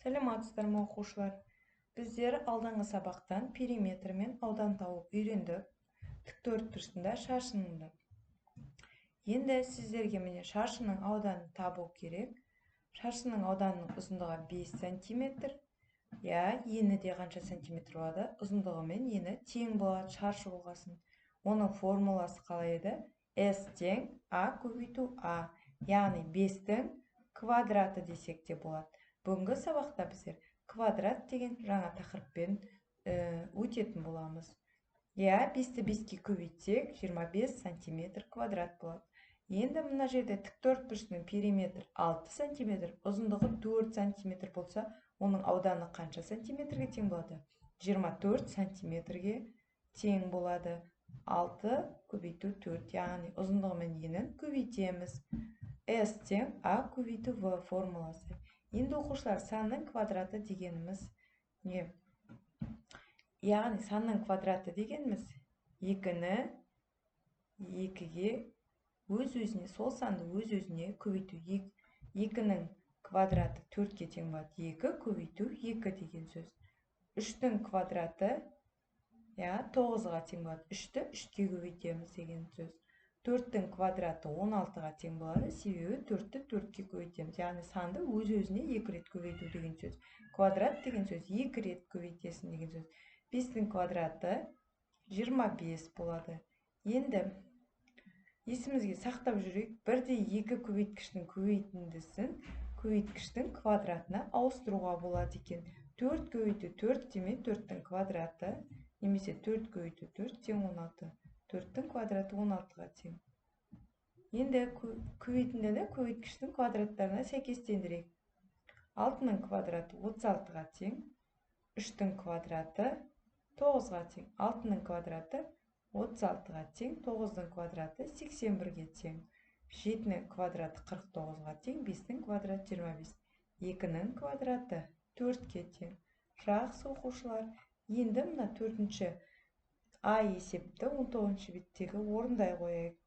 Саламатсыздар ма, оқушылар? Біздер алдыңғы сабақтан периметр мен аудан тауып үйрендік. Тіктөртбұрыштың шаршының. Енді сіздерге, міне, шаршының ауданын табу керек. Шаршының ауданының ұзындығы 5 сантиметр. Иә, ені де қанша сантиметр болады? Ұзындығы мен ені тең болады, шаршы болғасын. Оның формуласы қалай еді? S тең А көбейту А, яғни 5-тің квадраты десек те болады. Бүгінгі сабақта біздер квадрат деген жаңа тақырыппен өтетін боламыз. Иә, 5-ті 5-ке көбейтсек, 25 сантиметр квадрат болады. Енді мына жерде тіктөртбұрыштың периметр 6 сантиметр, ұзындығы 4 сантиметр болса, оның ауданы қанша сантиметрге тең болады? 24 сантиметрге тең болады. 6 көбейту 4, яғни ұзындығы мен енін көбейтеміз. S тең А көбейту В формуласы. Енді, оқушылар, санның квадраты дегеніміз не? Яғни санның квадраты дегеніміз екіні екіге өз өзіне, сол санды өз өзіне көбейту. Екінің квадраты төртке тең болады, екі көбейту екі деген сөз. Үштің квадраты, иә, тоғызға тең болады, үшті үшке көбейтеміз деген сөз. Төрттің квадраты 16-ға тең болады, себебі төртті төртке көбейтеміз. Яғни санды өз өзіне екі рет көбейту деген сөз. Квадрат деген сөз екі рет көбейтесің деген сөз. 5-тің квадраты 25 болады. Енді есімізге сақтап жүрейік: бірде екі көбейткіштің көбейтіндісін көбейткіштің квадратына ауыстыруға болады екен. 4 көбейту 4 демек 4-тің квадраты немесе 4 көбейту 4 тең 16. 4-тің квадраты 16-ға тең. Енді көбейтіндіні көбейткіштің квадраттарына сәйкестендірейік. 6-ның квадраты 36-ға тең, 3-тің квадраты 9-ға тең. 6-ның квадраты 36-ға тең, 9-дың квадраты 81-ге тең. 7-нің квадраты 49-ға тең, 5-тің квадраты 25. 2-нің квадраты 4-ке тең. Жақсы, оқушылар. Енді мына төртінші А есепті 19 беттегі орындай қояйық.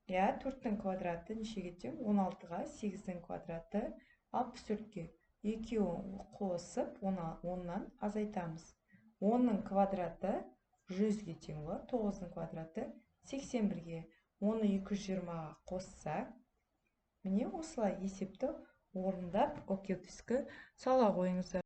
Иә, 4-тің квадраты нешеге тең? 16-ға, 8-дің квадраты 64-ке. Екеуін қосып, оннан азайтамыз. 10-ның квадраты 100-ге тең болады, 9-дың квадраты 81-ге. Оны 220-ға қоссақ, міне, осылай есепті орындап, ОКЭД сала қойыңыздар.